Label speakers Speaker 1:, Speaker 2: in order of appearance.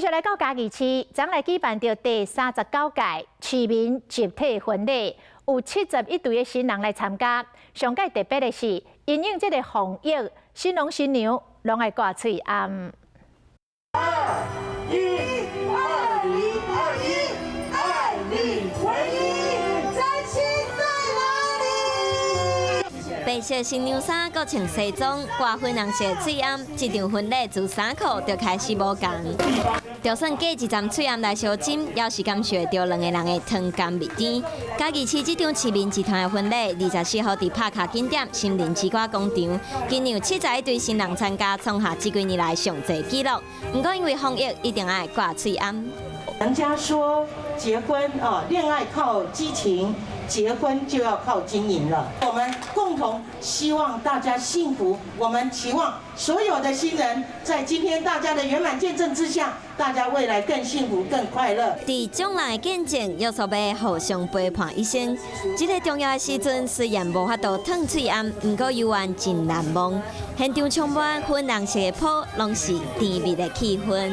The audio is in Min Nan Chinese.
Speaker 1: 接來到嘉義市，昨來舉辦著第39屆市民集體婚禮，有71對的新人來參加。上蓋特別的是，因應這个防疫，新郎新娘攏愛掛喙罨。
Speaker 2: 二一2021，愛你唯一，真心在哪裡？
Speaker 3: 白色新娘衫，閣穿西裝，掛粉紅色喙罨，這場婚禮自衫褲就開始無仝。就算隔一層喙罨來相針，猶是感受著兩个人的糖甘蜜甜。嘉義市這場市民集團的婚禮，24號佇拍卡景點森林之歌廣場，今年有71對新人參加，創下這幾年來上濟紀錄。毋過因為防疫，一定愛掛喙罨。
Speaker 4: 人家說結婚啊，戀愛靠激情，結婚就要靠經營了。我們共同希望大家幸福，我們期望所有的新人在今天大家的圓滿見證之下，大家未來更幸福、更快樂。
Speaker 3: 佇眾人的見證，約束欲互相陪伴一生。這个重要的時陣，雖然無法度褪喙罨，毋過猶原真難忘。現場充滿粉紅色的泡，攏是甜蜜的氣氛。